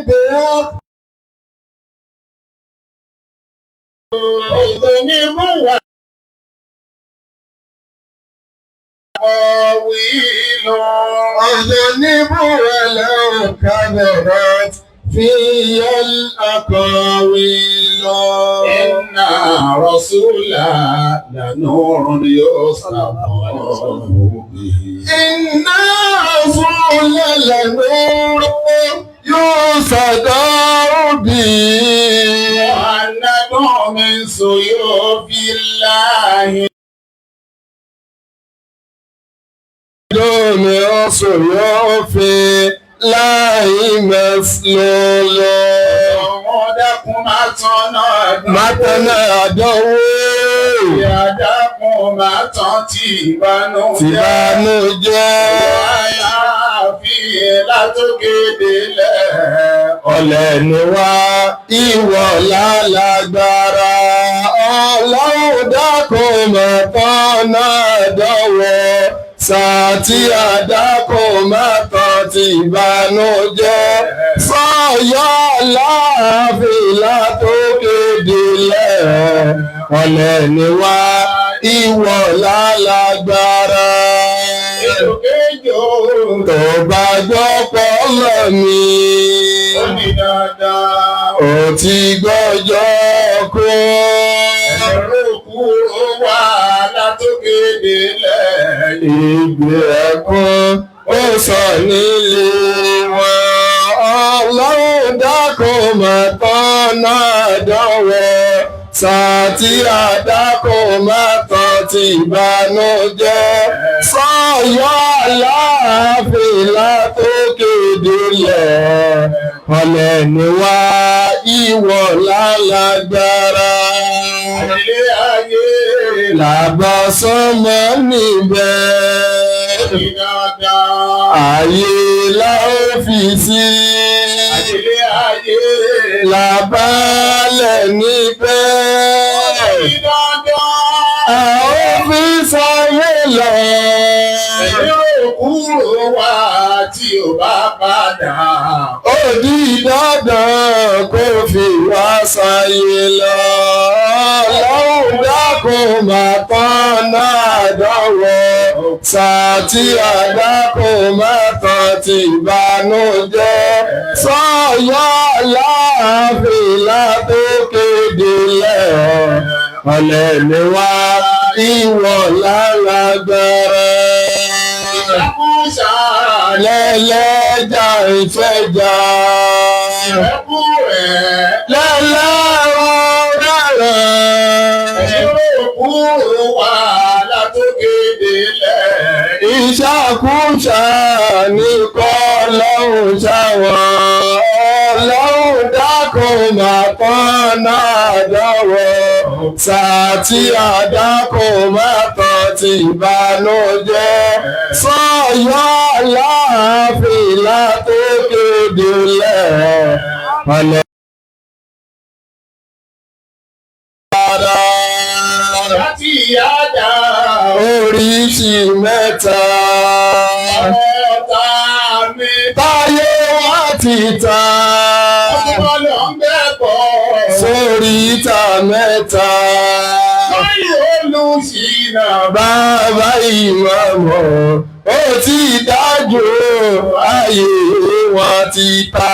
bí الذنب وأقاويل أذنب ولو كبرت في الأقاويل. إن رسول لنور يصطفى به. إن رسول لنور يصدر به. مهند من سيوف الله. Lómi ọ̀sùn yóò fi láì mẹ́sìlélẹ̀. Ọ̀wọ́n dákun máa tán náà. Mátánà àdánwò. Ìyá dákun máa tán tí ìbànújẹ́. Tìbánújẹ́. Aláàfin látòkè délẹ̀. Ọ̀lẹ ni wá, ìwọ lálágbára. Ọlọ́run dákun mọ̀tán náà dánwò. Sàtì àdákùn mọ́tàn ti ìbànújẹ́. Sọ̀yọ́ láàfin látòkè délẹ̀. Ọ̀lẹ ni wá, ìwọ lálágbára. Èlòkéjò. Tó bá gbọ́ pọ́lọ́ mi. Ó ní dandan. Ó ti gbọ́jọ́ kú. Ẹ̀rọ kúrò wá látòkè délẹ̀. Ìgbé ẹ̀kún ó sọ nílé wọn. Ọlọ́run dákun mọ̀tán náà dánwò. Sàtì àdákùn mọ́tàn ti ìbànújẹ́. Sọ̀yọ́ aláàfin látòkè délẹ̀. Ọ̀lẹ ni wá, ìwọ lálágbára. Ilé ayé. Làbá sọ́mọ níbẹ̀. Ó ní dandan. Ayé la ó fi sí. Ilé ayé. Làbálẹ̀ níbẹ̀. Ó ní dandan. A ó fi sáyé lọ. Ẹ̀rọ kúrò wá tí ò bá padà. Ó di dandan kó fi wá sáyé lọ. Ọlọ́run dákun máa tán náà dánwò. Sàtì àdákùn máa tán ti ìbànújẹ́. Sọ̀yọ́ láàfin látòkè délẹ̀. Ọ̀lẹ ni wá, ìwọ lálágbára. Ìṣàkóso. Lẹ́lẹ́jà ìfẹ́jà. Ẹ̀kú rẹ̀. Lẹ́lẹ́rọ̀ rẹ̀rẹ̀. Ẹ̀rọ kúrò wá látòkè délẹ̀. Ìṣàkúṣà ní kọ́ lọ́hùn ṣàwọ̀n. Ọlọ́run dákun máa pọ́n náà dánwò. Sàtì àdákùn máa tán ti ìbànújẹ́. Sọ̀yọ́ láàfin látòkè délẹ̀. Ọ̀lẹ́ padà. Láti ìyájà. Oríṣi mẹ́ta. Ọ̀tá mi. Táyé wá ti ta. Ọdún ló ń gbẹ́bọ̀. Sórí ìta mẹ́ta. Lórí olùsìnà. Bàbá ìmọ̀mọ̀ ó ti dájú ayé wọn ti ta.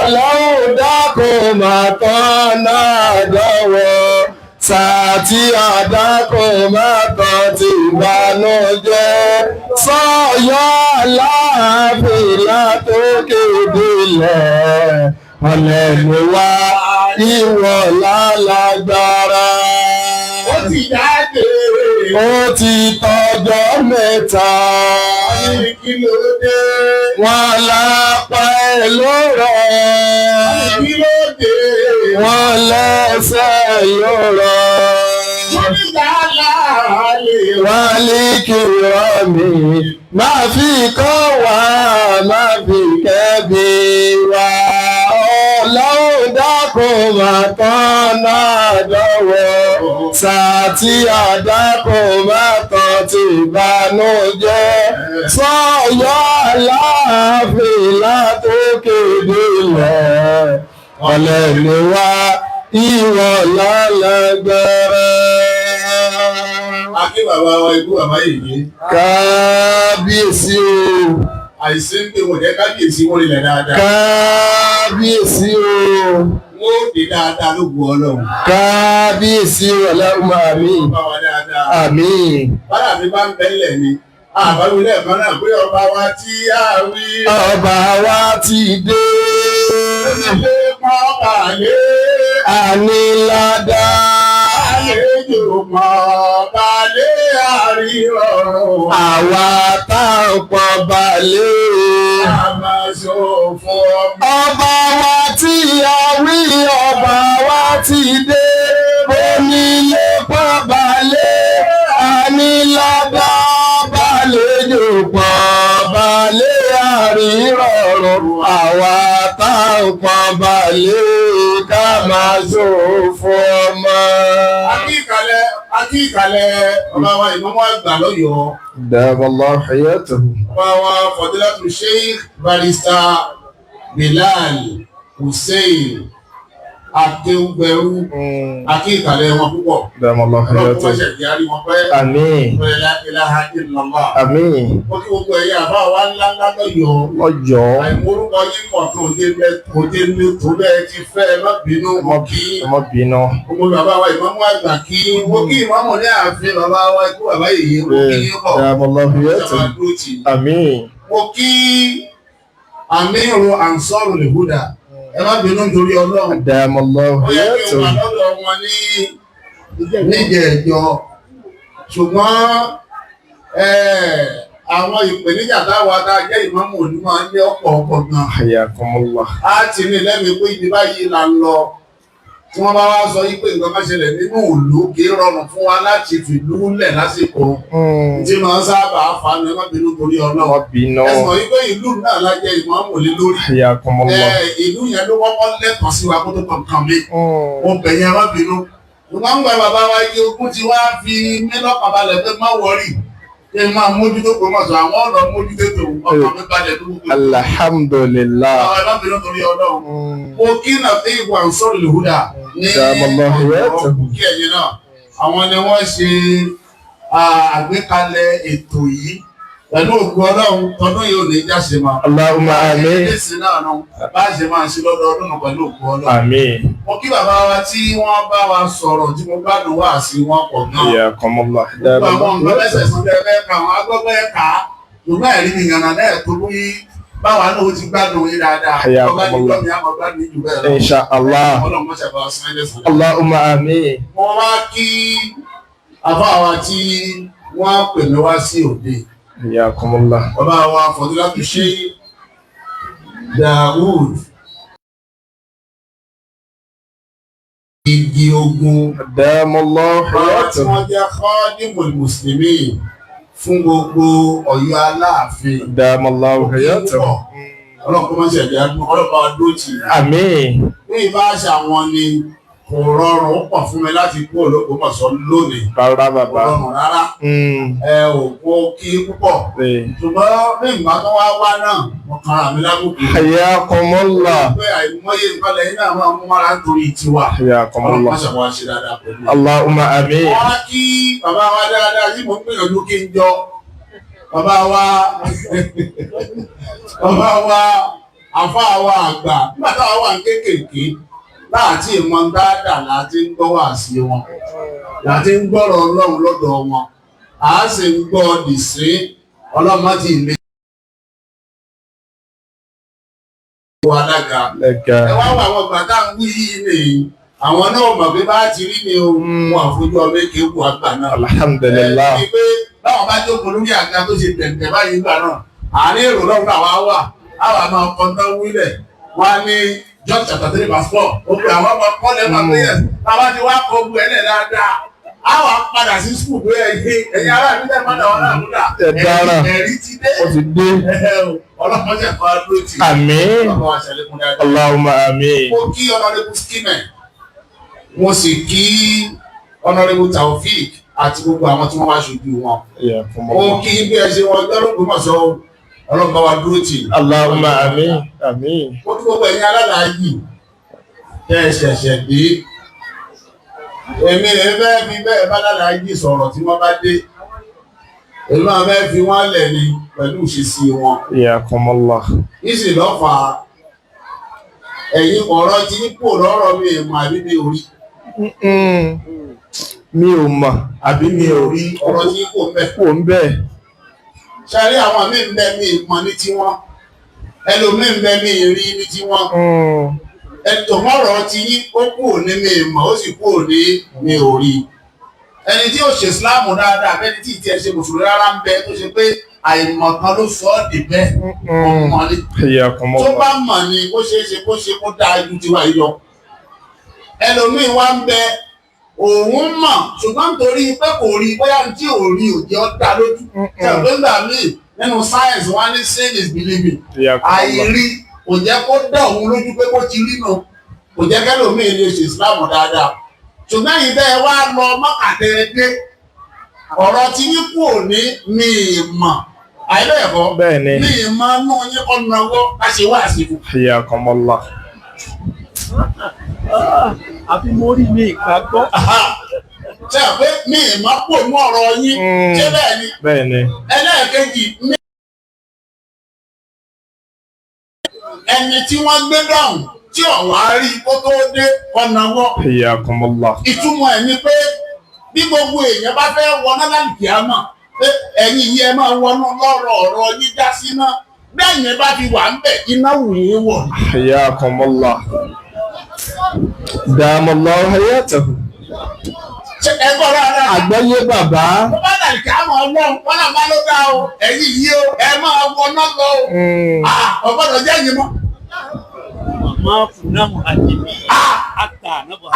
Ọlọ́run dákun máa tán náà dánwò. Sàtì àdákùn máa tán ti ìbànújẹ́. Sọ̀yọ́ láàfin látòkè délẹ̀. Ọ̀lẹ ni wá, ìwọ lálágbára. Ó ti jáde. Ó ti tọjọ́ mẹ́ta. Ní kí ló dé? Wọ́n lápá ẹ̀ ló rọ̀. Kí ló dé? Wọ́n lẹ́sẹ̀ ló rọ̀. Wọ́n ní yàrá lè wá. Wọ́n ní kí rọ̀ mí. Máa fi kọ́ wa, máa fi kẹ́bi wa. Ọlọ́run dákun máa tán náà dánwò. Sàtì àdákùn máa tán ti ìbànújẹ́. Sọ̀yọ́ aláàfin látòkè. Látòkè délẹ̀ ọ̀lẹ ni wá, ìwọ lálágbára. Akí bàbá wa, ikú bàbá yìí. Kábíyèsí o. Àìsí ń pè wọ́n jẹ́ kábíyèsí wọ́n rilẹ̀ dáadáa. Kábíyèsí o. Wọ́n ó dé dáadáa ló bu Ọlọ́run. Kábíyèsí o, Allahumma àmín. Bá wa dáadáa. Àmín. Bára mi bá ń bẹ́lẹ̀ ni. Àbáwí lẹ́ẹ̀kan náà pé ọba wa tí a wí. Ọba wa ti dé. Ilé pọ́n balẹ̀. Àníládá. Àlejò pọ́n balẹ̀ àrírọ̀rùn. Àwa tá à ń pọn balẹ̀. Àmàṣòfò ọmọ. Ọba wa tí a wí, ọba wa ti dé. Onílé pọ́n balẹ̀. Àníládá balẹ̀jò pọ́n balẹ̀ àrírọ̀rùn. Àwa tá à ń pọn balẹ̀ ká máa ṣòfò ọmọ. Akí ìkàlẹ̀ ọba wa ìmọ̀mọ́ àgbà lọ́yọ̀ọ́. دام الله حياته. Ọba wa Fadilatu Sheikh Barrister Bilal Hussein Akéwúgbẹrú. Akí ìkàlẹ̀ wọn púpọ̀. دام الله Ọlọ́run kó má حياته. ṣe jẹ́ àrí wọn pẹ́. Àmín. La ilaha illallah. Àmín. Mo kí gbogbo ẹ̀yin àbá wa ńlá ńlá lọ́yọ̀ọ́. Ọjọ́. Àìmọ̀ orúkọ yín pọ̀ tó òde ní tó bẹ́ẹ̀ ti fẹ́, ẹ má bínú, mo kí Ọmọ bínú. gbogbo bàbá wa ìmọ̀mú àgbà kí mo kí ìmọ̀mù ní ààfin bàbá wa ikú bàbá yèyé, mo kí yín pọ̀. دام الله Ìjọba حياته. dúró tì í. Àmín. Mo kí Amiru Ansarul Huda, ẹ má bínú nítorí Ọlọ́run. دام الله Ó yẹ kí n wà حياته. lọ́dọ̀ wọn ní níjẹ̀ẹ́jọ́, ṣùgbọ́n àwọn ìpèníjà táwa tá a jẹ́ ìmọ̀mù òní máa ń ní ọ̀pọ̀ ọ̀pọ̀ gan. حياكم الله. Á ti ní lẹ́mìí pé ibi báyìí là ń lọ, tí wọ́n bá wá sọ yí pé nǹkan bá ṣẹlẹ̀ nínú ìlú, kì í rọrùn fún wa láti fìlú lẹ̀ lásìkò tí máa ń sábà fa ni. Ẹ má bínú torí Ọmọ Ọlọ́run. bínú. Ẹ sọ yí pé ìlú náà la jẹ́ ìmọ̀mù lé lórí. حياكم الله. Ìlú yẹn ló kọ́kọ́ lẹ́tọ̀ọ́ sí wa kó tó kàn mí. Mo bẹ̀ yẹn, má bínú. Ṣùgbọ́n ń gba bàbá wa igi ogun tí wàá fi mí lọ́kàn balẹ̀ pé má wọrí, kí n máa mójútó pé mọ̀ sọ àwọn ọ̀nà mójútó tó ọkàn mi balẹ̀ tó gbogbo. Alhamdulillah. Àwọn, ẹ má bínú torí Ọlọ́run. Mo kí nàfẹ́ ìwà Ansarul Huda ní دام الله ọ̀dọ́ حياته. kí ẹ̀yin náà. Àwọn ni wọ́n ṣe àgbékalẹ̀ ètò yìí. Pẹ̀lú ògùn Ọlọ́run, tọdún yìí ò ní jáse mọ́. اللهم آمين. Ẹ̀sìn náà nù bá a ṣe máa ṣe lọ́dọọdún nù pẹ̀lú ògùn Ọlọ́run. Àmín. Mo kí bàbá wa tí wọ́n bá wa sọ̀rọ̀ tí mo gbádùn wá sí wọn pọ̀ gan. حياكم الله. دام Gbogbo àwọn الله nǹkan حياته. mẹ́sẹ̀sán tẹ́ fẹ́ ka àwọn agbọ́gbọ́ ẹ̀ kà á. Ṣùgbọ́n ẹ̀rí mi yànnà náà tó bí báwa náà ó ti gbádùn yín dáadáa. حياكم Ọba ní الله. gbọ́mi àmọ́ gbádùn yín jù bẹ́ẹ̀ lọ. إن شاء الله. Ọlọ́run mọ́ṣẹ́ bá wa san ẹlẹ́sàn. اللهم آمين. Mo wá kí àfáà wa tí wọ́n pè mí wá sí òde. حياكم الله. Bàbá wa Fadilatu Sheikh Daoud Igi Ogun. دام الله Bàbá tí حياته. wọ́n jẹ́ Khadimul Muslimin fún gbogbo Ọ̀yọ́ Aláàfin. دام الله حياته. Ọlọ́pàá máa ń ṣẹ̀dá ọlọ́pàá dúró tì í. Àmín. Ní ìbáṣà wọn ni kò rọrùn ó pọ̀ fún mi láti kú Ògbómọ̀ṣọ́ lónìí. Rárá Kò bàbá. rọrùn rárá. Ẹ ò kó kí púpọ̀. Ṣùgbọ́n ní ìgbà tó wá wá náà, mo kanra mi lábùkù. حياكم الله. Pé àìmọye nǹkan lẹ́yìn náà máa mú mára nítorí tiwa. حياكم Ọlọ́pàá الله. ṣàwọn ṣe dáadáa pẹ̀lú. اللهم آمين. Wọ́n á kí bàbá wa dáadáa tí mo ń gbìyànjú kí n jọ. Bàbá wa àfáà wa àgbà nígbà táwa wà ní kéékèèké láti ìmọ̀ dáadáa láti ń gbọ́ wá sí wọn, láti ń gbọ́rọ̀ Ọlọ́run lọ́dọ̀ wọn, à á sì ń gbọ́ dìsín Ọlọ́run ti lè wọ alága. Lẹ́gà. Ẹ wá wọ àwọn ìgbà tá à ń wí yìí nìyí, àwọn náà mọ̀ pé bá ti rí ni o, wọn àfojú ọmọ èké wù àgbà náà. Alhamdulillah. Ẹ pé báwọn bá jókòó lórí àga tó ṣe tẹ̀tẹ̀ báyìí gbà náà, àárín èrò lọ́wọ́ náà wá wà, àwa máa kọ́ tán wílẹ̀ wọ́n á ní John chapter 3 verse 4, ó pe àwọn ọmọ kọ́lẹ̀ máa pé yẹn bàbá ti wá kọ́ bu ẹlẹ̀ dáadáa, àwa padà sí school pé ẹ̀yin ará mi tẹ̀ mọ́tà wọn náà kúdà Ẹ dára. ẹ̀rí ti dé. Ó ti dé. Ọlọ́pàá jẹ́ kọ́ adúró tì. Àmín. Ọlọ́pàá wa ṣàlékún dáadáa. Allahumma àmín. Mo kí Honourable Skimẹ̀, mo sì kí Honourable Taofik àti gbogbo àwọn tí wọ́n wá ṣojú wọn. Mo kí bí ẹ ṣe wọn gbọ́dọ̀ Ògbómọ̀ṣọ́ o. Ọlọ́run bá wa dúró tì í. Allahumma àmín àmín. Ó tún gbogbo ẹ̀yin alálàájì tẹ́ ẹ ṣẹ̀ṣẹ̀ dé. Èmi rẹ̀ fẹ́ fi bẹ́ẹ̀ bá alálàájì sọ̀rọ̀ tí wọ́n bá dé. Èmi máa fẹ́ fi wọ́n lẹ̀ ni pẹ̀lú ìṣesí wọn. Iyakumullah. Ìsì lọ́fà ẹ̀yin ọ̀rọ̀ tí ń kò lọ́rọ̀ mi èèmọ̀ àbí mi ò rí. Mi ò mọ̀ Àbí mi ò rí ọ̀rọ̀ tí ń kò mẹ́. kò ń bẹ́ẹ̀. Ṣé rí àwọn míì ń bẹ mi ìmọ̀ ní tiwọn. Ẹlòmíì ń bẹ mi ìrí ní tiwọn. Ẹtọ̀mọ́rọ̀ ti yín ó kúrò ní mi ìmọ̀ ó sì kúrò ní mi ò rí. Ẹni tí ó ṣe Ìsìláàmù dáadáa abẹ́ni tí ìtì ẹ̀ ṣe mùsùlùmí rárá ń bẹ tó ṣe pé àìmọ̀ kan ló sọ ọ́ dì bẹ́ẹ̀ ọmọ ni. Tó Iyakumullah. bá mọ̀ ni ó ṣeé ṣe kó ṣe kó dáa ju tiwa yìí lọ. Ẹlòmíì wá ń bẹ òun mọ̀ ṣùgbọ́n nítorí pé kò rí bóyá tí ò rí òjì ọ́ dá lójú. Ṣàgbéǹgbà míì nínú science wọ́n ní seeing is believing. Iyakumullah. Àìrí kò jẹ́ kó dá òun lójú pé kó ti rí nù kò jẹ́ kẹ́lòmíì lè ṣe ìsìláàmù dáadáa ṣùgbọ́n yìí bẹ́ẹ̀ wá lọ mọ́kàtẹ́ dé ọ̀rọ̀ tí yín kú òní mi ì mọ̀ àìbẹ́ẹ̀kọ́ Bẹ́ẹ̀ ni. mi ì mọ̀ nú yín kọ́ náwó ká ṣe wá àsìkò. Iyakumullah. Àfi mo rí mi ìgbàgbọ́. Ṣe à pé mi ì mọ̀ kú òun ọ̀rọ̀ yín ṣé bẹ́ẹ̀ ni Bẹ́ẹ̀ ni. ẹlẹ́ẹ̀kejì mi ẹni tí wọ́n gbé dáhùn tí ọ̀wá rí kó tó dé kọ́ náwó. Iyakumullah. Ìtumọ̀ ẹ̀ ni pé bí gbogbo èèyàn bá fẹ́ wọná lálùkì àmọ́ pé ẹ̀yin yìí ẹ máa wọnú lọ́rọ̀ ọ̀rọ̀ yín já síná bẹ́ẹ̀ yẹn bá fi wà ń bẹ̀ iná wù yín wọ̀. Iyakumullah. Damallahu hayatahu. Ṣé ẹ gbọ́ rárá? Àgbọ́yé bàbá. Tó bá lálùkì àmọ́ ọlọ́run wọn náà bá ló dá o ẹ̀yin yìí o ẹ máa wọná lọ o. Ọ̀gbọ́dọ̀ jẹ́ yín mọ́. Màmá Fúnàmù Àjìbí àtà nábọ̀.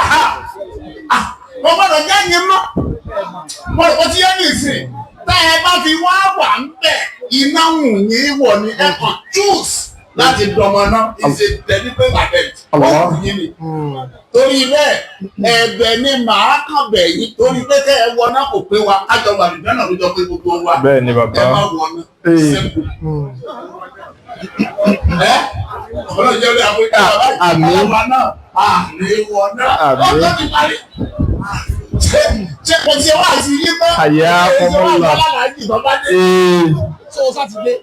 Ọ̀gbọ́dọ̀ jẹ́ yín mọ́. Mo rò ó ti yé nìsín. Tá ẹ bá fi wá wà ń bẹ̀ iná wù yín wọ̀ ni ẹ kàn choose láti dọmọ náà is a deliberate attempt. Ó wù yín ni. Torí bẹ́ẹ̀ ẹ̀bẹ̀ ni màá kàn bẹ̀ yín torí pé kẹ́ ẹ wọ náà kò pé wa kájọ wà nìjọ́ náà ló jọ pé gbogbo wa Bẹ́ẹ̀ ni bàbá. ẹ má wọ náà simple. Ẹ ọlọ́run jẹ́ orí àwọn ìgbà báyìí. Àmín. Àwa náà àmì wọ náà. Àmín. Ọjọ́ ti parí. Ṣé kò ṣe wá sí yín mọ́? Hayyakumullah. Ṣé wá sí aláàjì tó bá dé? Ee. Ṣé o sá ti dé?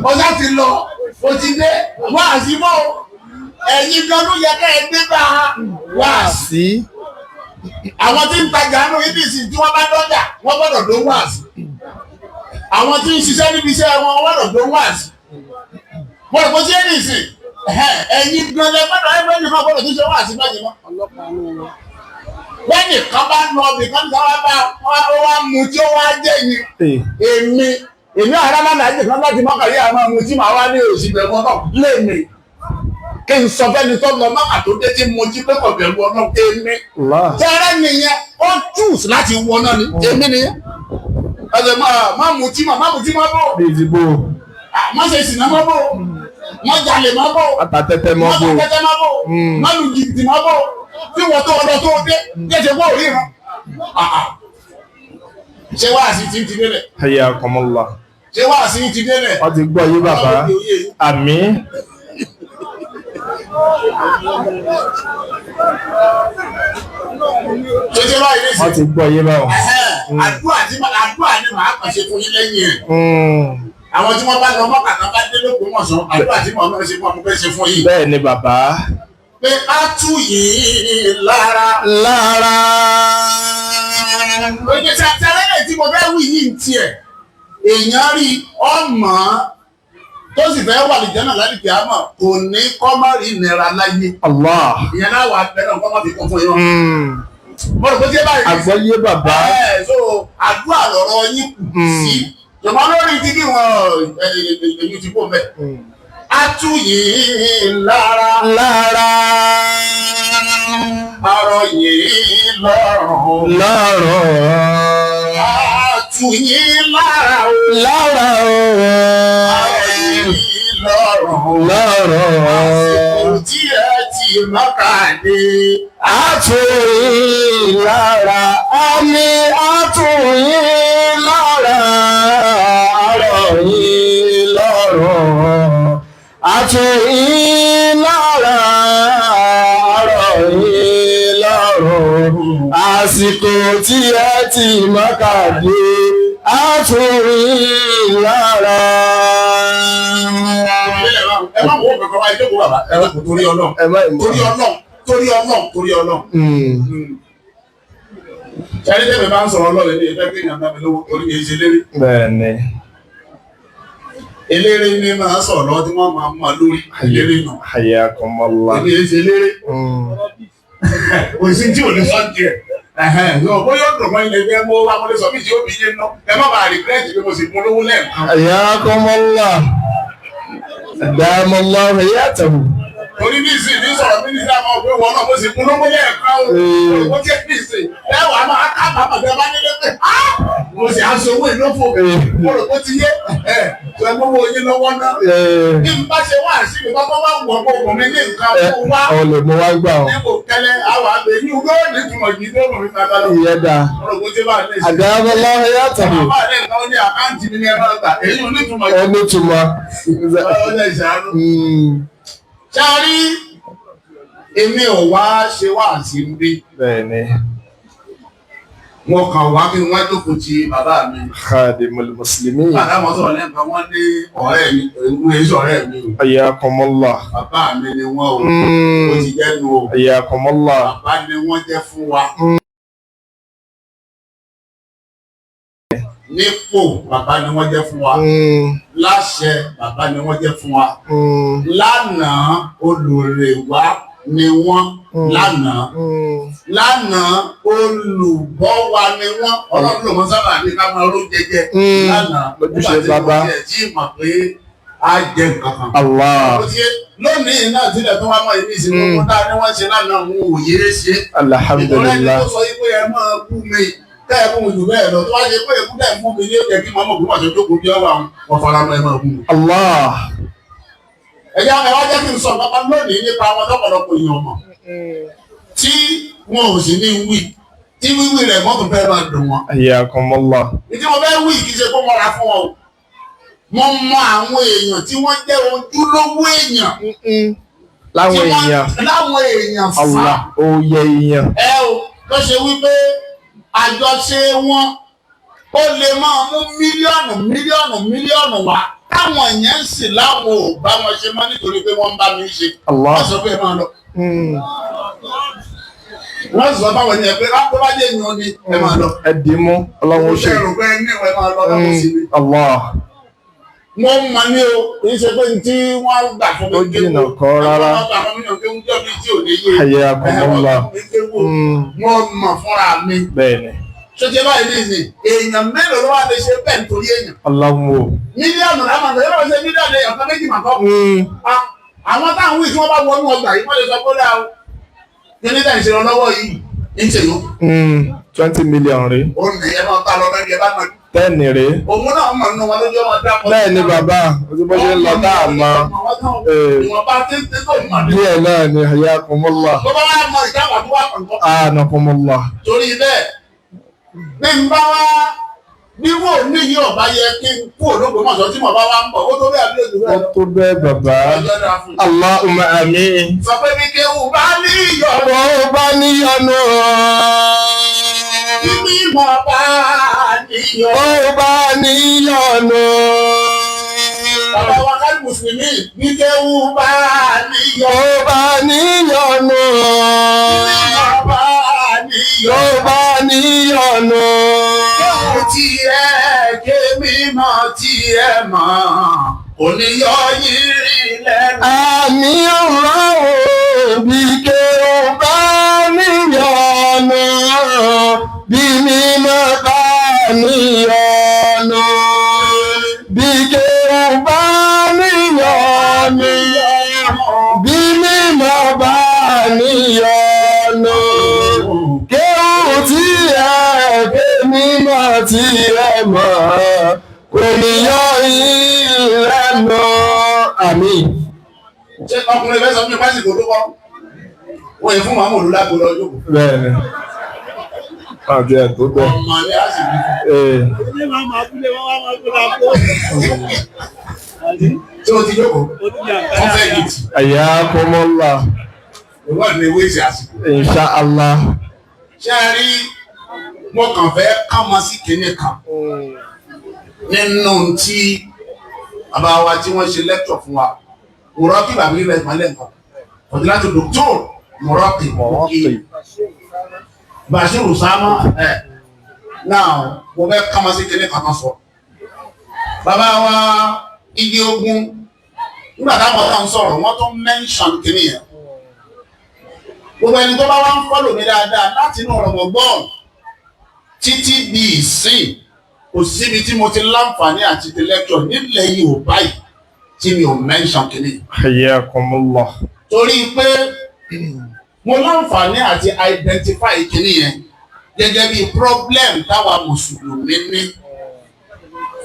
Ọjọ́ ti lọ, o ti dé, wá sí mọ́ o. Ẹ̀yin gan ló yẹ ká ẹ gbé bá a wá sí. Sí. Àwọn tí ń tajà nù ibi ìsìn tí wọ́n bá dọ́jà, wọ́n gbọ́dọ̀ dó wá sí. Àwọn tí ń ṣiṣẹ́ níbi iṣẹ́ wọn gbọ́dọ̀ dó wá sí. Mo rò pé ṣé ní ìsìn, ẹ̀yin gan lẹ gbọ́dọ̀ ẹgbẹ́ nìkan gbọ́dọ̀ tó ṣe wá sí báyìí mọ́. Ọlọ́pàá ló wọ. Bẹ́ẹ̀ni kan bá lọ ibì kan níta wá bá ó wá mu tí ó wá jẹ́ yín. Ee. Èmi àrà máa nàájì kan láti mọ́kà yìí àmọ́ mu tí màá wá ní òsì bẹ̀rù ọlọ́run lémi. Kí n sọ fẹ́ni tó lọ mọ́kà tó dé tí mo jí pé kò bẹ̀rù ọlọ́run èmi. Allah. Tẹ́rẹ́ nìyẹn ó choose láti wọ náà ni èmi nìyẹn. Ẹsẹ̀ máa má mu tí mà má mu tí má bò. Bí ìdìbò. Má ṣe sìnà má bò. Má jalè má bò. Àtàtẹ́tẹ́ mọ́ Má bò. tẹ́tẹ́ má bò. Má lu jìbìtì má bò. Tí wọ́n tó ọdọ tó dé, jẹ́jẹ́ bó ríran. Ṣé wáàsí ti ti délẹ̀? Hayyakumullah. Ṣé wáàsí ti délẹ̀? Wọ́n ti gbọ́ yé bàbá. Àmín. Ṣé ṣé báyìí ní Wọ́n sìn? ti gbọ́ yé báwọn. Àdúrà tí àdúrà ni màá kàn ṣe fún yín lẹ́yìn ẹ̀. Àwọn tí wọ́n bá lọ mọ́kà tán bá dé l'Ógbómọ̀ṣọ́, àdúrà tí màá ṣe fún ọmọ fẹ́ ṣe fún yín. Bẹ́ẹ̀ ni bàbá. Pé á tú yìí lára. Lára. Oye tí a ti alẹ́ tí mo fẹ́ wí yìí ń tiẹ̀. Èèyàn rí ọmọ tó sì fẹ́ wà lìjẹ́ náà lálìkẹ́ àmọ̀ kò ní kọ́ má rí ìnira láyé. Allah. Ìyẹn náà wà bẹ́ẹ̀ náà kọ́ má fi kún fún yín. Mo rò pé tí ẹ báyìí. Àgbọ́yé bàbá. Ẹ so àdúrà lọ̀rọ̀ yín kù sí. Ṣùgbọ́n lórí ti bí wọn èyí ti kó mẹ́. A tú yìí lára. Lára. Arọ yìí lọ́rùn. Lọ́rùn. A tú yìí lára o. Lára Arọ o. yìí lọ́rùn. Lọ́rùn. Àsìkò tí ẹ ti mọ́kà dé. Àtúnyìn lára. Àmì àtúnyìn lára. Àrọ̀ yìí lọ́rùn. lọ́rùn. Àti ìlara àrọ̀ yín lọ́rùn. Àsìkò tí ẹ ti mọ́kàdé, àtúrí lára. Ẹ má wọ kankan wá ìjókòó bàbá, ẹ jókòó torí Ọlọ́run. Ẹ má ìmọ̀. Torí Ọlọ́run, torí Ọlọ́run, torí Ọlọ́run. Ṣẹ́rí tẹ́mi bá ń sọ̀rọ̀ Ọlọ́run ní ìfẹ́ kéèyàn bá mi lówó torí kìí ṣe eléré. Bẹ́ẹ̀ni. Eléré ní máa sọ̀rọ̀ lọ́wọ́ tí wọ́n máa mú wa lórí eléré nù. Hayyakumullah. Èmi kìí ṣe eléré. Kò sí tí ò ní sọ díẹ̀. Bóyá ó dùn mọ́ ilé ẹgbẹ́ mọ́ wá mo lè sọ bí tí ó bí yé ná. Ẹ má bàa regret pé mo sì mú lówó lẹ́ẹ̀kan. Hayyakumullah. Damallahu hayatahu. Torí ní ìsìn ní sọ̀rọ̀ mí ní sí àwọn òpin wọn náà mo sì mú lówó lẹ́ẹ̀kan o. Ó jẹ́ ní ìsìn. Ẹ wàá máa ká bàbá bẹ́ẹ̀ bá nílé pé á mo sì aṣọ owó ìlófo. Mo rò pé ó ti yé. Ṣé mo wo yín lọ́wọ́ náà? Bí n bá ṣe wá sí mi, bá bá wà wọ̀ pé òun mi ní nǹkan kó wá. Ọ lè mú wá gbà ọ́. Níbo kẹlẹ́ àwọn àgbẹ̀ ní ugbó ní ìtumọ̀ yìí tó mọ̀ mi máa bá lọ. Ìyẹn dáa. Mo rò pé ó ti bá ní ìsìn. Damallahu hayatahu. Bàbá rẹ̀ nǹkan ó ní àkáǹtì mi ní ẹ máa gbà. Èyí ò ní ìtumọ̀ Ó yìí. ní ìtumọ̀. Ọlọ́run ìṣàánú. Ṣáàrí, èmi ò wá ṣe wá sí ń bí. Bẹ́ẹ̀ni. Mo kàn wá kí n wá jókòó ti bàbá mi. Khadimul muslimin. Bàbá wọn sọ̀rọ̀ lẹ́ẹ̀kan wọ́n ní ọ̀rẹ́ mi, òun èso ọ̀rẹ́ mi o. Hayyakumullah. Bàbá mi ni wọ́n o. Ó ti jẹ́ nu o. Hayyakumullah. Bàbá ni wọ́n jẹ́ fún wa. Nípò bàbá ni wọ́n jẹ́ fún wa. Láṣẹ bàbá ni wọ́n jẹ́ fún wa. Lánàá olùrè wa ni wọ́n lánàá. Lánàá olùbọ́ wa ni wọ́n. Ọlọ́run ló mọ sábà ní ká máa ró jẹjẹ. Lánàá Lójúṣe nígbà tí bàbá. mo tiẹ̀ tí mọ̀ pé a jẹ nǹkan kan. Allah. Ó ti yé, lónìí náà tilẹ̀ tó wá mọ́ ìní ìsinmi owó tá a ní wọ́n ṣe lánàá òun ò yéé ṣe. Ìtọ́lá ẹni Alhamdulillah. tó sọ yí pé ẹ máa bú mi tẹ́ ẹ bú mi jù bẹ́ẹ̀ lọ tó wá ṣe pé èkú tẹ́ ẹ bú mi ní òkè kí màmá òkú màṣẹ jókòó bí ọwọ́ àwọn wọn fara mọ́ ẹ máa bú mi. Allah. Ẹ jẹ́ ẹ wá jẹ́ kí n sọ pápá lónìí nípa àwọn lọ́pọ̀lọpọ̀ èèyàn mọ̀ tí wọn ò sì ní wí tí wíwí rẹ̀ mọ́tò fẹ́ máa dùn wọn. Hayyakumullah. Ìdí mo fẹ́ wí kì í ṣe pé mo ra fún wọn o. Mo mọ àwọn èèyàn tí wọ́n jẹ́ ojúlówó èèyàn. Láwọn tí wọ́n- èèyàn. Láwọn èèyàn fà. Allah. Oyè èèyàn. Ẹ o tó ṣe wípé àjọṣe wọn ó lè máa mú mílíọ̀nù mílíọ̀nù mílíọ̀nù wá táwọn yẹn ń sì láwọn ò bá wọn ṣe mọ́ nítorí pé wọ́n ń bá mi ṣe. Allah. Wọ́n sọ pé ẹ máa lọ. Wọ́n sọ báwọn yẹn pé tó bá jẹ́ èèyàn ni ẹ máa lọ. Ẹ dì í mú. Ọlọ́run ó ṣe. Ṣé rò pé ní ìwé máa lọ lọ́wọ́ sí mi? Allah. Wọ́n mọ ní o, kì í ṣe pé ní tí wọ́n gbà fún mi Ó jìnà kọ́ rárá. Wọ́n gbà fún mi náà kéwú jọ́ mi tí ò ní yé. Hayyakumullah. Wọ́n mọ̀ fúnra mi. Bẹ́ẹ̀ni. Ṣé ti báyìí ní ìsìn? Èèyàn mélòó ló wá lè ṣe bẹ́ẹ̀ nítorí èèyàn? Ọlọ́run o. Mílíọ̀nù láwọn àgbẹ̀ yóò ṣe mílíọ̀nù èèyàn kan méjì màkọ́. Àwọn táwọn wí tí wọ́n bá wọnú ọgbà yìí wọ́n lè sọ pé ó dáa o. Kí ní tẹ̀ ń ṣe lọ lọ́wọ́ yìí? Ń ṣe yó. 20 million rèé. Ó nì ẹ máa bá lọ lọ́dí ẹ bá máa. 10 rèé. Òun náà mọ̀ nínú wọn lójú ọmọ dápọ̀. Bẹ́ẹ̀ ni bàbá, ojú bó ṣe ń lọ tá a mọ. Ìwọ̀nba títí tó mọ̀ ní. Díẹ̀ náà ni hayyakumullah. Tó bá wá mọ ìdáwà tó wà kọ̀ọ̀kan. Anakumullah. Torí bẹ́ẹ̀, bí n bá wá bí wò ní yìí ọ̀bá yẹ kí n kú Ògbómọ̀ṣọ́ tí mo bá wá ń bọ̀, ó tó bẹ́ẹ̀ bí òjò Ó bẹ́ẹ̀ lọ. tó bẹ́ẹ̀ bàbá. Ọjọ́ dáa fún mi. Allahumma àmín. Sọ pé bí kéwù bá ní iyọ̀, Ó bá níyọnu. bí mímọ̀ bá níyọ̀. Ó bá níyọnu. Bàbá wa ká Mùsùlùmí bí kéwù bá níyọ̀. Ó bá níyọnu. Bí mímọ̀ bá níyọ̀. Ó bá níyọnu. Kéwù tí ẹ ké mímọ̀ tí ẹ mọ̀, kò ní yọ yín rí lẹ́nu. Àmì ọlọ́run bí ké o bá níyọnu. Bí mímọ́ bá níyọnu. Bí ké o bá níyọnu. Bí mímọ́ bá níyọnu. Ké o tí ẹ ké mímọ́ tí ẹ mọ̀ kò ní yọ yín lẹ́nu. Àmín. Ṣé ọkùnrin fẹ́ sọ fún mi pásìkò ló kọ́? Wọ́n yẹ fún màmú olùdágbò lọ jókòó. Bẹ́ẹ̀ni. Àti ẹ̀ tó bẹ́ẹ̀. Ọmọ ni a sì bí. Ee. Ilé máa ma abúlé wọn wá máa gbé lápò. Tí o ti jókòó, Ó ti yà wọ́n fẹ́ yìí tì. Hayyakumullah. Ìwọ́n ní wéèsì àsìkò. Insha Allah. Ṣé ẹ rí, mo kàn fẹ́ kámọ sí kinní kan nínú tí bàbá wa tí wọ́n ṣe lecture fún wa. Mùrọ́kì bàbá ilẹ̀ ìpínlẹ̀ nǹkan. Fọ̀dílátù Dr. Mùrọ́kì Mùrọ́kì. Bashiru Sama ẹ̀. Now, mo fẹ́ kámọ sí kinní kan tán sọ. Bàbá wa igi ogun nígbà táwọn kan sọ̀rọ̀, wọ́n tún mention kinní yẹn. Gbogbo ẹni tó bá wá ń follow mi dáadáa láti inú Ramadan títí di ìsìn, kò síbi tí mo ti láǹfààní àti ti lecture nílẹ̀ Yorùbá yìí tí mi ò mention kìíní. Hayyakumullah. Torí pé mo láǹfààní àti identify kìíní yẹn gẹ́gẹ́ bí problem táwa mùsùlùmí ní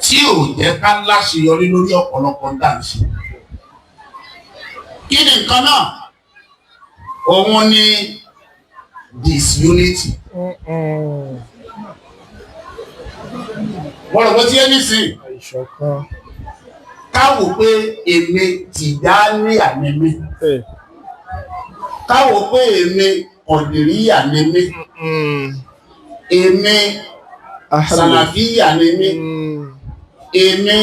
tí ò jẹ́ ká láṣeyọrí lórí ọ̀pọ̀lọpọ̀ dáǹsì. Kí ni nǹkan náà? Òun ni disunity. Wọ́n rò bó ti yé nísìnyí. Ìṣọ̀kan. Ká wò pé èmi Tìjàníyà ni mí. Ká wò pé èmi Kọ̀dìríyà ni mí. Èmi Sàlàfíyà ni mí. Èmi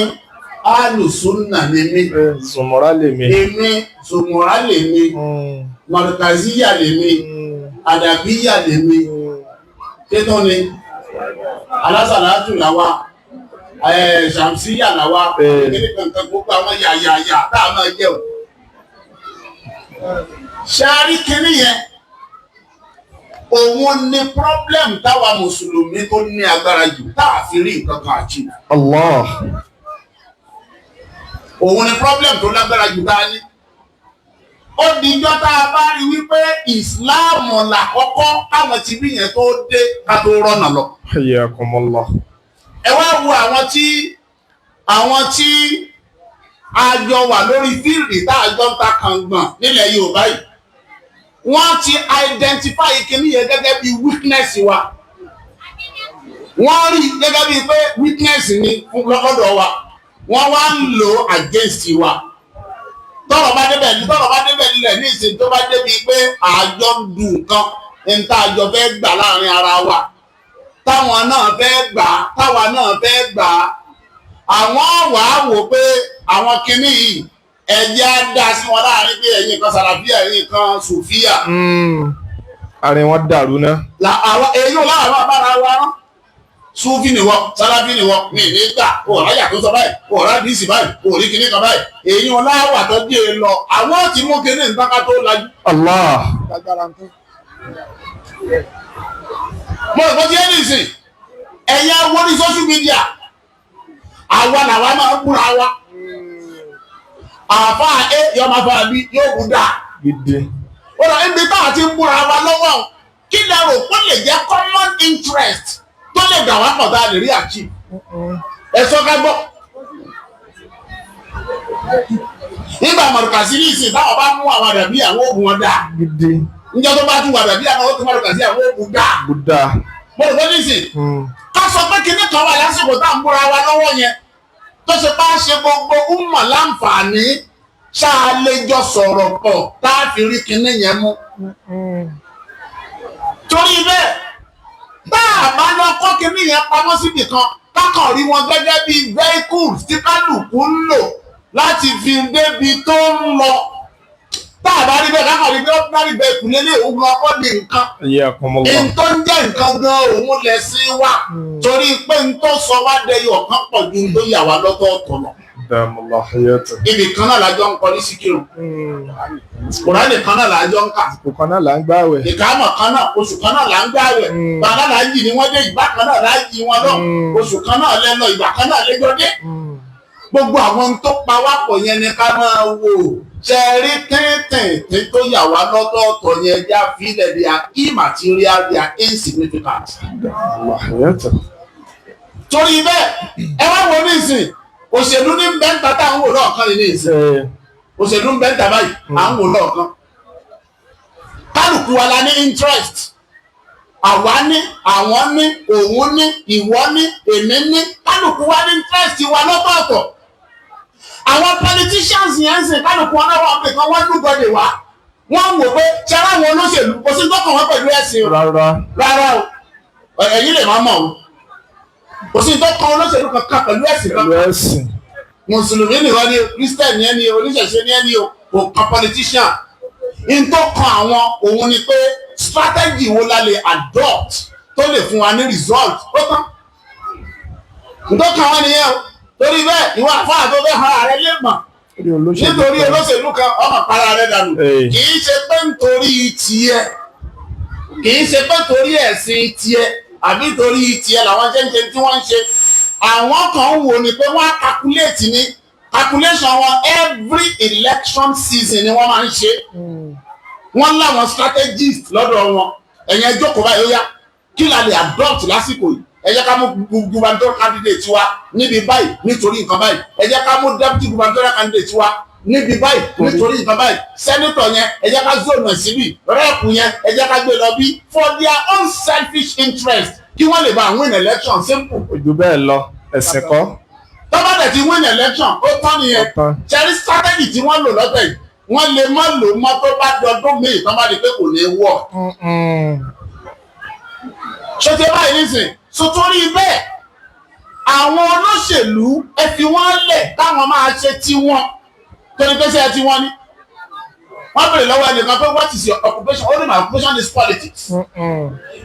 Alùsùnà ni mí. Zùmọ̀rá lèmi. Èmi Zùmọ̀rá lèmi. Mọ̀rùkàzíyà lèmi. Àdàbíyà lèmi. Tẹ́tọ́ ni alásàlátù làwa, ṣàmsíyà làwa, kíní kankan, gbogbo àwọn yàyàyà tá a máa jẹun. Ṣáárí kíní yẹn, òun ni problem táwa mùsùlùmí tó ní agbára jù tá a fi rí nǹkan kan àjù. Allah. Òun ni problem tó lágbára jù tá a ní. Ó dijọ́ tá a bá rí wípé ìsìláàmù làkọ́kọ́ káwọn ti bí yẹn tó dé ká tó rọ́nà lọ. Hayyakumullah. Ẹ wá wo àwọn tí a jọ wà lórí field tá a jọ ń ta kàngbọ̀n nílẹ̀ Yorùbá yìí, wọ́n ti identify kíní yẹn gẹ́gẹ́ bí weakness wa. Wọ́n rí gẹ́gẹ́ bí pé weakness ni fún lọ́dọ̀ wa, wọ́n wá ń lò against wa. Tọ́rọ̀ bá débẹ̀ nílẹ̀ ní ìsìn, tó bá débi pé àjọ ń du nǹkan ní tá àjọ fẹ́ gbà láàrin ara wa, táwọn náà fẹ́ gbà, táwa náà fẹ́ gbà, àwọn wà á wò pé àwọn kinní yìí, ẹ̀jẹ̀ á dá sí wọn láàrin pé ẹ̀yin kan sàràfíà, ẹ̀yin kan sùfíà. Àárín wọn dàrú ná. La àwọn èyí ò láwọn abára wa rán. Súfì ni wọ́n, sáláfì ni wọ́n, ní ní gbà òòrá yà tó sọ báyìí, òòrá díìsì báyìí, òòrí kinní kan báyìí. Èyí ò láwà tó dé e lọ, àwọn tí mú kinní nǹkan ká tó lajú. Allah. Mo rò pé tí ẹni sìn ẹ̀yà wo ní social media, àwa làwa máa ń búra wa. Àfa A yọ máa fa B, yóò bú dáa. Gidi. Ó rà níbi tá a ti ń búra wa lọ́wọ́, kí lẹ rò pé lè jẹ́ common interest tó lè dà wá pọ̀ tá a lè rí achieve? Ẹ sọ ká gbọ́. Nígbà mọ̀rùkàsí ní ìsìn, táwọn bá mú àwọn àdàbí, àwọn oògùn wọn dáa. Gidi. Níjọ́ tó bá tún wà dàbí àwọn oògùn mọ̀rùkàsí, àwọn oògùn dáa. Buddha. Mo rò pé nísìn, ká sọ pé kinní kan wà lásìkò tá à ń búra wa lọ́wọ́ yẹn tó ṣe bá ṣe gbogbo umma láǹfààní, ṣáà lè jọ sọ̀rọ̀ pọ̀ tá a fi rí kinní yẹn mú. Torí bẹ́ẹ̀, tá a bá lọ kọ́ kinní yẹn pamọ́ síbì kan, kákan rí wọn gẹ́gẹ́ bí vehicles tí kálukú ń lò láti fi débi tó ń lọ, tá a bá rí bẹ́ẹ̀, kákan rí bí ordinary vehicle lélẹ̀, òun gan kọ́ ní nǹkan. Hayyakumullah. N tó ń jẹ́ nǹkan gan, òun lẹ̀sìn wa, torí pé n tó sọ wá dẹyọ ọ̀kan pọ̀ ju n tó yà wá lọ́tọ̀ọ̀tọ̀ lọ. Damallah hayata. Ibì kan náà lájọ ń kọ ní síkírù, Kùránì kan náà lájọ ń kà. Àsìkò kan náà là ń gbààwẹ̀. Ìkámọ̀ kan náà, oṣù kan náà là ń gbààwẹ̀. Bàbá láàjì ni wọ́n dé, ìgbà kan náà láàjì wọn náà. Oṣù kan náà lẹ́lọ, ìgbà kan náà lẹ́jọ́ dé. Gbogbo àwọn ohun tó pa wá pọ̀ yẹn ni ká máa wò. Ṣe rí tíntìntín tó yà wá lọ́tọ̀ọ̀tọ̀ yẹn, já fílẹ̀, they are immaterial, they are insignificant. Damallah hayata. Torí bẹ́ẹ̀, ẹ wá wo ní ìsìn, òṣèlú ní bẹ́ńtà tá à ń wò lọ́ọ̀kan yìí ní ìsìn. Òṣèlú ń bẹ́ńtà báyìí à ń wò lọ́ọ̀kan. Kálukú wa la ní interest. Àwa ní, àwọn ní, òun ní, ìwọ ní, èmi ní. Kálukú wa ní interest wa lọ́tọ̀ọ̀tọ̀. Àwọn politicians yẹn ń sìn, kálukú wọn náà wà pé kan wọ́n lúgọdè wá, wọ́n ń wò pé ṣẹlá àwọn olóṣèlú kò sí tọkàn wọn pẹ̀lú ẹ̀sìn o. Rárá. Rárá o, ẹ̀yin lè má mọ̀ o, kò sí tọkàn olóṣèlú kankan pẹ̀lú ẹ̀sìn Pẹ̀lú kankan. ẹ̀sìn. Mùsùlùmí nìkan ni, Christian yẹn ni, oníṣẹ̀ṣe ni, ẹni o, kò kan politician. In tó kan àwọn òun ni pé strategy wo la lè adopt tó lè fún wa ní result. Ó tán, in tó kan wọn nìyẹn o. Torí bẹ́ẹ̀, ìwọ àfáà tó fẹ́ hàn ààrẹ lè mọ̀ Nítorí olóṣèlú nítorí kan. olóṣèlú kan, ọmọ para rẹ dànù. Ee. Kì í ṣe pé nítorí tiẹ̀, kì í ṣe pé torí ẹ̀sìn tiẹ̀ àbí torí tiẹ̀ làwọn ṣe ń ṣe tí wọ́n ń ṣe. Àwọn kan ń wò ni pé wọ́n á calculate ní calculation wọn. Every election season ni wọ́n máa ń ṣe. Wọ́n láwọn strategist lọ́dọ̀ wọn. Ẹ̀yin ẹ jókòó báyìí, ó yá, kí la lè adopt lásìkò yìí? Ẹ jẹ́ ká mú gubernatorial candidate wa níbi báyìí nítorí nǹkan báyìí. Ẹ jẹ́ ká mú deputy gubernatorial candidate wa níbi báyìí nítorí nǹkan báyìí. Senator yẹn, ẹ jẹ́ ká zone ẹ̀ síbí. Rep yẹn, ẹ jẹ́ ká gbé lọ bí, for their own selfish interest, kí wọ́n lè bá win election. Simple. Ojú bẹ́ẹ̀ lọ, ẹ̀sìn kọ́. Tó bá dẹ̀ ti win election, ó tán nìyẹn. Ó tán. Ṣẹ́rí strategy tí wọ́n lò lọ́tẹ̀ yìí, wọ́n lè má lò mọ́ tó bá dọdún míì, tó bá di pé kò ní wọ̀. Ṣé ti báyìí nísìn? So torí bẹ́ẹ̀, àwọn olóṣèlú, ẹ fi wọ́n lẹ̀ káwọn máa ṣe tiwọn, torí pé ṣe tiwọn ni. Wọ́n bèrè lọ́wọ́ ẹnìkan pé, "What is your occupation?" Ó ní, "My occupation is politics."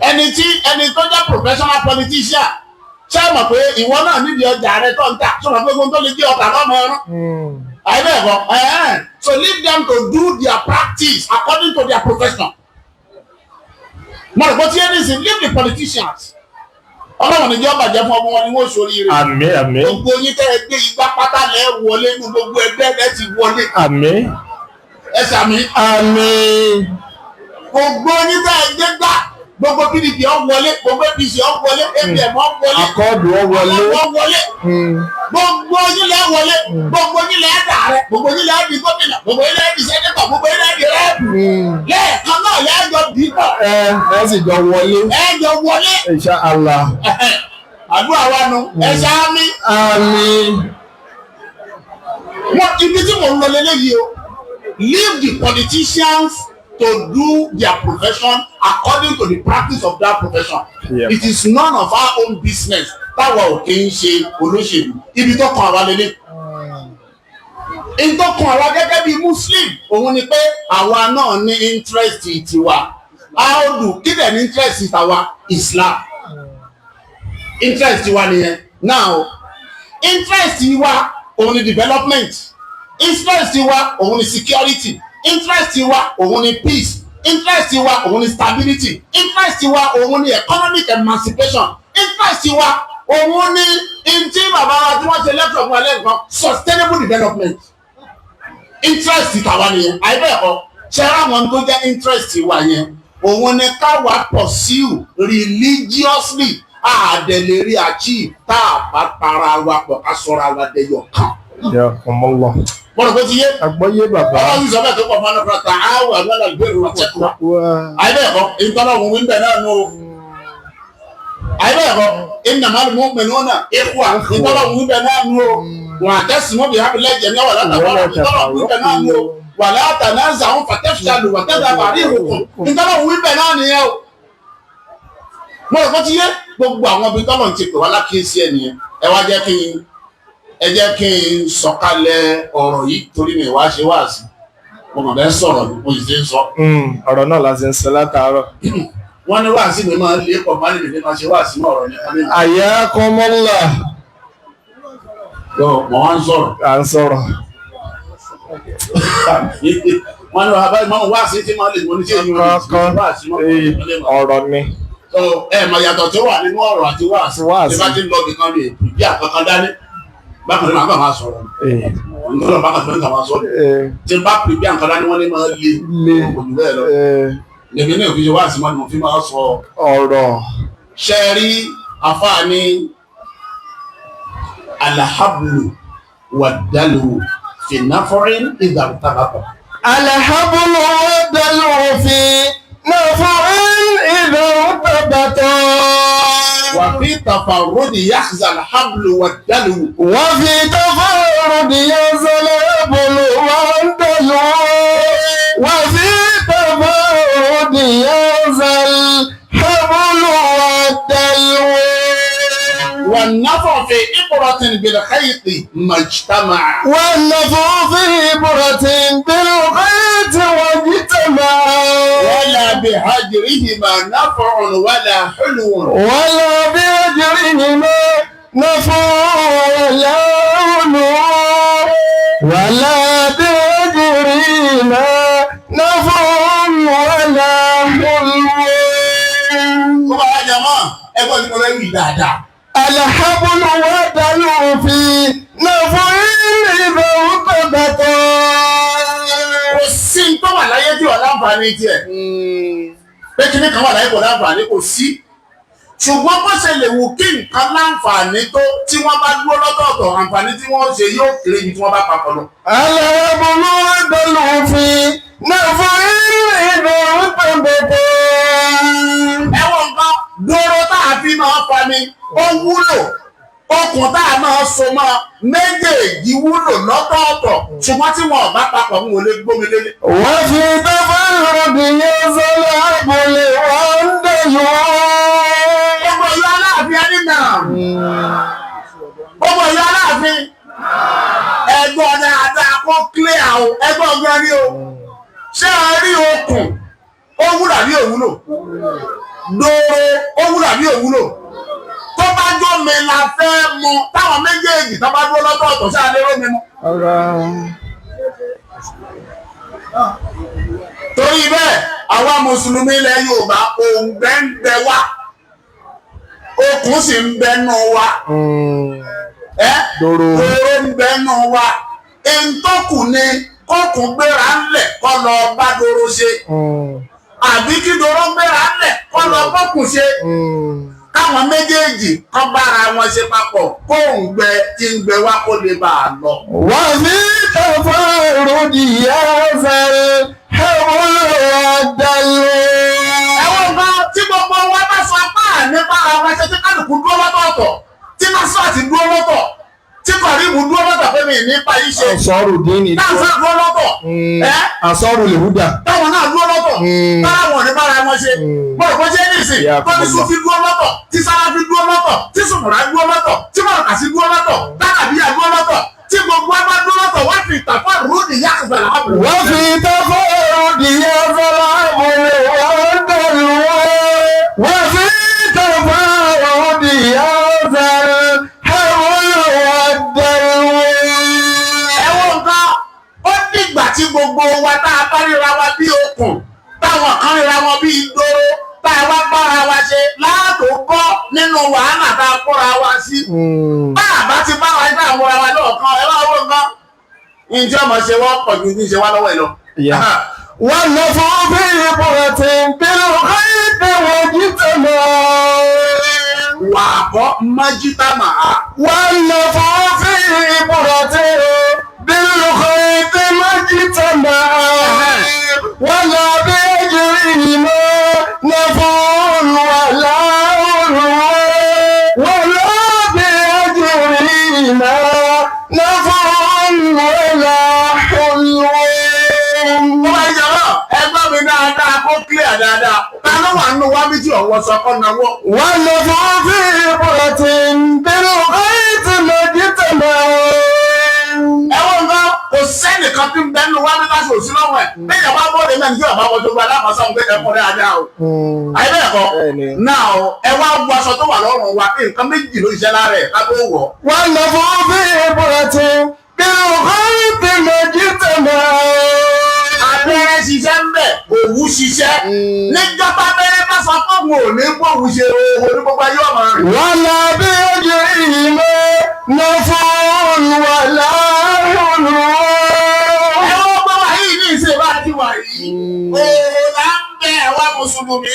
Ẹni tí ẹni tó jẹ́ professional politician, ṣé ẹ mọ̀ pé ìwọ náà nídìí ọjà rẹ tó ń tà? Ṣé o mọ̀ pé gbogbo tó lè jẹ́ ọkà lọ́mọ ẹran àìbẹ́ẹ̀kọ́ ẹ̀ẹ́n? So leave them to do their practice according to their profession. Mo rò pé tí ẹni sìn, leave the politicians. Ọlọ́run ní jẹ́ ọbàjẹ́ fún ọmọ wọn ni wọ́n ṣoríire. Àmín, àmín. Gbogbo yín tẹ́ ẹ gbé igbá pátá lẹ́ wọlé ní gbogbo ẹgbẹ́ lẹ́ ti wọlé. Àmín. Ẹ sàmì. Àmín. Gbogbo yín tẹ́ ẹ gbé gbá, gbogbo PDP ọ wọlé, gbogbo APC ọ wọlé, APM ọ wọlé. Accord ọ wọlé. Ọ wọlé. Gbogbo yín lẹ́ wọlé, gbogbo yín lẹ́ dàrẹ́, gbogbo yín lẹ́ di gómìnà, gbogbo yín lẹ́ di senator, gbogbo yín lẹ́ di rep. Lẹ́ẹ̀kan náà lẹ́jọ́ dìbò. Ẹ ẹ sì jọ wọlé. Ẹjọ́ wọlé. Insha Allah. Àdúrà wa nu, ẹ ṣáá mi. Àmín. Wọn ibi tí mò ń lọ lélẹ́yìí o, leave the politicians to do their profession according to the practice of that profession. It is none of our own business táwa ò kí ń ṣe olóṣèlú. Ibi tó kan àwa lélẹ̀, ibi tó kan àwa gẹ́gẹ́ bí Muslim, òun ni pé àwa náà ní interest tiwa. How do kí dẹ̀ ní interest tàwa? Islam interest wa nìyẹn. Now, interest wa òun ni development, interest wa òun ni security, interest wa òun ni peace, interest wa òun ni stability, interest wa òun ni economic emancipation, interest wa òun ni ntí bàbá wa tí wọ́n ṣe lecture fún alẹ́ nǹkan, sustainable development. Interest tàwa nìyẹn, àìbẹ́ẹ̀kọ́? Ṣe àwọn tó jẹ́ interest wa yẹn, òun ni káwa pursue religiously. Àdẹ̀lẹ̀ rí achieve tá a bá para wa pọ̀, ká sọra wa dẹyọ kan. Jazakumullah. Mo rò pé ti yé. Àgbọ́yé, bàbá. Ọlọ́run sọ bẹ́ẹ̀ tó pọ̀ mọ́ ọ́nà ta'awanu 'alal birri wat-taqwa. Àìbẹ́ẹ̀kọ́? Ìtọ́lọ́run wí bẹ́ẹ̀ náà nù o. Àìbẹ́ẹ̀kọ́? Innamal mu'minuna ikhwa. Ìtọ́lọ́run wí bẹ́ẹ̀ náà nù o. Wa'tasimu bihablillahi jami'an wa la tafarraqu. Ìtọ́lọ́run wí bẹ́ẹ̀ náà nù o. Wala tanaza'u fatafshalu wa tadhhaba rihukum. Ìtọ́lọ́run wí bẹ́ẹ̀ náà nìyẹn o. Mo rò pé ti yé gbogbo àwọn ibi tọ́lọ̀ ti pè wá lákìísí ẹ̀ nìyẹn. Ẹ wá jẹ́ kí n ẹ jẹ́ kí n sọ̀kalẹ̀ ọ̀rọ̀ yìí, torí mi wá ṣe wáàsí, mo mọ̀ bẹ́ẹ̀ sọ̀rọ̀ ni mo sì ṣe ń sọ. Ọ̀rọ̀ náà la ti ń sọ látàárọ̀. Wọ́n ní wáàsí mi máa ń lé pọ̀ máa ń lè máa ṣe wáàsí mọ́ ọ̀rọ̀ nípa nínú. Hayyakumullah. Mo wá ń sọ̀rọ̀. À ń sọ̀rọ̀. Wọ́n ní bàbá ìmọ̀ wáàsí tí máa lè mọ ní tí èyí ò ní Kankan wáàsí mọ́. ọ̀rọ̀ ni. Ẹ mọ̀ yàtọ̀ tó wà nínú ọ̀rọ̀ àti wáàsí. Wáàsí. Tí bá ti ń lọ bìkan mi ìbí àkankan dání, bákan ní màá bá máa sọ̀rọ̀. Nítorí bákan tó ń kà máa sọ̀rọ̀. Tí n bá pè bí àǹkan dání, wọ́n ní máa le. Le. Kò jù bẹ́ẹ̀ lọ. Lèmi ní òfin ṣe wáàsí mọ́ ni mo fi máa sọ. Ọ̀rọ̀. Ṣe rí àfáàní alhablu wad-dalwu fi nafarin idha irtabata. Alhablu wad-dalwu fi nafarin idha irtabata. Wa fi tafarrudi yakhza alhablu wad-dalwu. Wa fi tafarrudi yakhza Náfọ̀ fi ìbúrọ̀tìn bil-khayt majtama'a. والنفع في إبرة بالخيط واجتمع Wala bihajrihima naf'un wala hulwun. ولا بأجرهما نفع ولا علو ولا بأجرهما نفع ولا حلو. Kó bá wá jẹ mọ́, ẹgbọ́n tí mo fẹ́ wí dáadáa. الحبل ودلو في نفع إذا ارتبطا. Kò sí tó wà láyé tí ò láǹfààní tiẹ̀. Pé kíní kan wà láyé kò láǹfààní kò sí. Ṣùgbọ́n bó ṣe lè wù kí nǹkan láǹfààní tó tí wọ́n bá dúró lọ́tọ̀ọ̀tọ̀ àǹfààní tí wọ́n ṣe yóò kéré ju tí wọ́n bá papọ̀ lọ. الحبل ودلو في نفع إذا ارتبطا. Ẹ̀wọ̀n nǹkan dóró tá a fi máa fa ni ó wúlò, okùn tá a máa so mọ́ méjèèjì wúlò lọ́tọ̀ọ̀tọ̀, ṣùgbọ́n tí wọn ò bá papọ̀ ń wọlé gbómi lélẹ̀. وفي تفرد يزل الحبل والدلو. Gbogbo ìlú Aláàfin ẹni náà, gbogbo ìlú Aláàfin ẹgbọ́n dáadáa kó clear o, ẹgbọ́n ọgbọ́n rí o. Ṣé a rí okùn ó wúlò àbí òwúlò? Dòrò ó wúlò àbí òwúlò? Tó bá jómi la fẹ́ mu, táwọn méjèèjì tó bá dúró lọ́tọ̀ọ̀tọ̀ ṣáà lérò mi mu. Torí bẹ́ẹ̀ àwa mùsùlùmí ilẹ̀ Yorùbá òǹgbẹ ń bẹ wá, okùn sì ń bẹnu wa, ẹ́ Dòrò. dòrò ń bẹnu wa. Ntọ́kù ni kókùn gbéra ńlẹ̀ kọ́ lọ bá dòrò ṣe, àbí kí dòrò gbéra ńlẹ̀ kọ́ lọ bọ́kùn ṣe, káwọn méjèèjì kọ́ bára wọn ṣe papọ̀ kóǹgbẹ tí ń gbẹ wá kó lè bá a lọ. وفي تفرد يزل الحبل والدلو. Ẹ̀wọ̀n nǹkan tí gbogbo wa bá sọ apá nípa àwọn ẹsẹ̀ tí kálukú dúró lọ́tọ̀ọ̀tọ̀, tí násọ̀tì dúró lọ́tọ̀, tí kọ̀ríbù dúró lọ́tọ̀ pé mi nípa yìí ṣe, Ansọ́rù dín ní táwọn dúró lọ́tọ̀, ẹ́ Ansọ́rù lè húdà. táwọn náà dúró lọ́tọ̀, táwọn ò ní bára wọn ṣe. Mo rò pé ṣé nìsín Yeah, tó ní Súfì dúró lọ́tọ̀, tí Sáráfì dúró lọ́tọ̀, tí Sùmùrà dúró lọ́tọ̀, tí Mọ̀rọ̀kàsí dúró lọ́tọ̀, Tákàbíyà dúró lọ́tọ̀, tí gbogbo wa bá dúró lọ́tọ̀ wá fi ìtàkùn rúdì yá àgbàlá àbùrù. وفي تفرد يزل الحبل والدلو. وفي تفرد يزل الحبل والدلو. Ẹ̀wọ̀n nǹkan ó dìgbà tí gbogbo wa tá a bá ríra wa bí okùn, táwọn kan ríra wọn bí ìdóró, tá a wá bára wa ṣe láàtò bọ́ nínú wàhálà tá a kóra wa sí. Bá a bá ti bá wa ṣe àwọn ara wa lọ́ọ̀kan, ẹ wá wọ nǹkan. Ǹjẹ́ ọmọ ṣe wọ́n pọ̀ ju ní ṣe wá lọ́wọ́ ẹ̀ lọ? Yeah. والنفع في إبرة بالخيط واجتمع. Wà á bọ́ májítà màá. والنفع في إبرة بالخيط مجتمع ولا بأجرهما نفع ولا علو ولا بأجرهما نفع ولا حلو. Ó bá yẹ jọ̀wọ́, ẹgbọ́n mi dáadáa kó clear dáadáa. Ta ló wà nínú wá méjì ọ̀wọ́ sọkọ́ náwó? والنفع في إبرة بالخيط مجتمع. Ẹ̀wọ̀n nǹkan kò sẹ́nìkan tí ń bẹ nínú wá nígbà tí ò sí lọ́wọ́ ẹ̀. Bẹ́ẹ̀ yẹn wá bọ́ọ̀lù mẹ́rin tí ọ̀bá wọjọ́ gba aláàmọ́sá ń gbé ẹ̀kọ́ dáadáa o. Àyè bẹ́ẹ̀ kọ́. Bẹ́ẹ̀ni. Náà o, ẹ wá wọ aṣọ tó wà lọ́rùn wa, nǹkan méjì ló ṣiṣẹ́ lára ẹ̀ ká tó wọ̀. والنفع في إبرة بالخيط مجتمع. Abẹ́rẹ́ ṣiṣẹ́ ń bẹ̀, òwú ṣiṣẹ́. Níjọ́ tábẹ́rẹ́ bá sọ fún òun ò ní bóun ṣe owó ní gbogbo ayé ọmọ rẹ̀. ولا بأجرهما نفع ولا حلو. Ẹ̀wọ̀n gbọ́ wà yìí ní ìṣe bá ti wà yìí. Òòrùn là ń bẹ ẹ̀wà mùsùlùmí.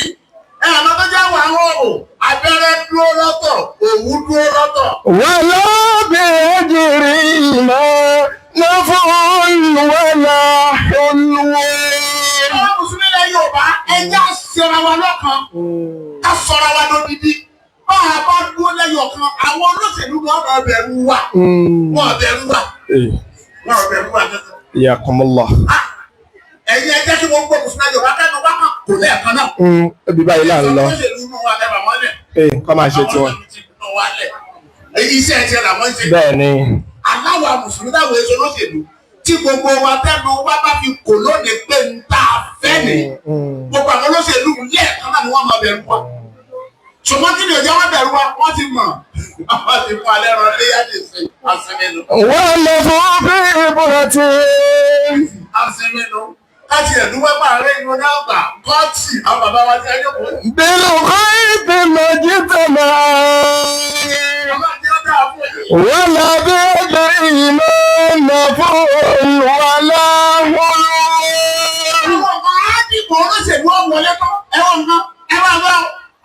Ẹ̀rọ tó jẹ́ wà ń rò, abẹ́rẹ́ dúró lọ́tọ̀, òwú dúró lọ́tọ̀. ولا بأجرهما نفع ولا حلو. Àwọn mùsùlùmí ilẹ̀ Yorùbá ẹja ṣera wa lọ́kan, ká sọra wa lódìdí. Bá a bá dúró lẹ́yọ̀ kan, àwọn olóṣèlú gan máa bẹ̀rù wa. Wọ́n bẹ̀rù wa. Wọ́n bẹ̀rù wa kankan. Iyakumullah. Ẹ̀yin ẹ jẹ́ kí wọ́n gbọ́ mùsùlùmí Yorùbá kẹ́nu wá kàn kò lẹ́ẹ̀kan náà. Ibi báyìí là ń lọ. Olóṣèlú inú wa ẹ bà wọ́n lẹ̀. Kọ́ máa ṣe tiwọn. Àwọn olóṣèlú ti inú wa lẹ̀. Iṣẹ́ tiẹ̀ làwọn ń ṣe. Bẹ́ẹ̀ ni. Aláwa mùsùlùmí táwọn èso lóṣèlú tí gbogbo wa tẹnu wa bá fi kò lónìí pé ń tá a fẹ́ ni, gbogbo àwọn olóṣèlú lẹ́ẹ̀kan náà ni wọ́n máa bẹ̀rù wa. Ṣùgbọ́n kí ni òjá wọn bẹ̀rù wa? Wọ́n ti mọ̀, wọ́n ti fún alẹ́ rán léyà ní ìsìn asinmínú. Wọ́n lọ fún bí ìbúra tí. Asinmínú káṣí ẹ̀dúwẹ́ pààrọ̀ inú náà gbà gọ́ọ̀tì àwọn bàbá wa ti ẹjọ́ kò. Bílù kọ́ìtì lójú tẹ̀lé. Ọlọ́run jẹ́ ó dáa fún yín. Wọ́n lọ bí ìmọ̀ nà fún wàlá wọ́n. Àwọn ọ̀gá á dìbò olóṣèlú ọ̀wọ́lé tán ẹ̀wọ̀n nǹkan ẹ máa bá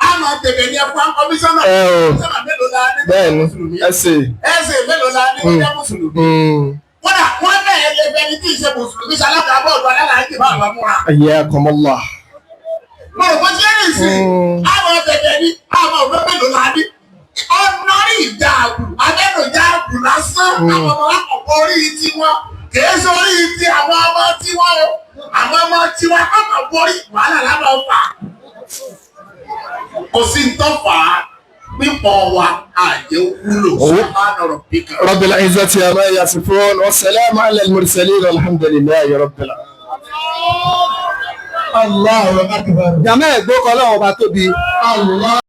a máa tẹ̀lé ní ẹ̀fọn kọmíṣánná. Ẹ o. Kọmíṣánná mélòó la ní? Bẹ́ẹ̀ni, Mùsùlùmí. ẹ sì. Ẹsẹ̀ mélòó la ní ọjọ́ mùsùlùmí? Kódà wọ́n bẹ̀rẹ̀ lè fẹ́ni tí ì ṣe mùsùlùmí ṣalága bọ́ọ̀lù alálàájì bá àwọn múra. Ayyakumullah. Mo rò pé ṣé ní ìsìn àwọn tẹ̀tẹ̀ ní àwọn ọ̀dọ́ mélòó la ní? Ọ̀nàrí ìjààbù abẹ́nùjààbù lásán àwọn ọmọ àkọ́kọ́ orí tiwọn kìí ṣe orí ti àwọn ọmọ tiwọn o, àwọn ọmọ tiwọn kọ́kọ́ borí wàhálà lábọ̀ fà. Kò sí ń tọ́ fà á pípọ̀ wa àjẹ́ wúlò sọ́mánà rọ̀ píkà. رب العزة عما يصفون والسلام على المرسلين والحمد لله رب العالمين. Allahu akbar. Jàmá, ẹ̀gbọ́n kan, Ọlọ́run ọba tóbi. Allah.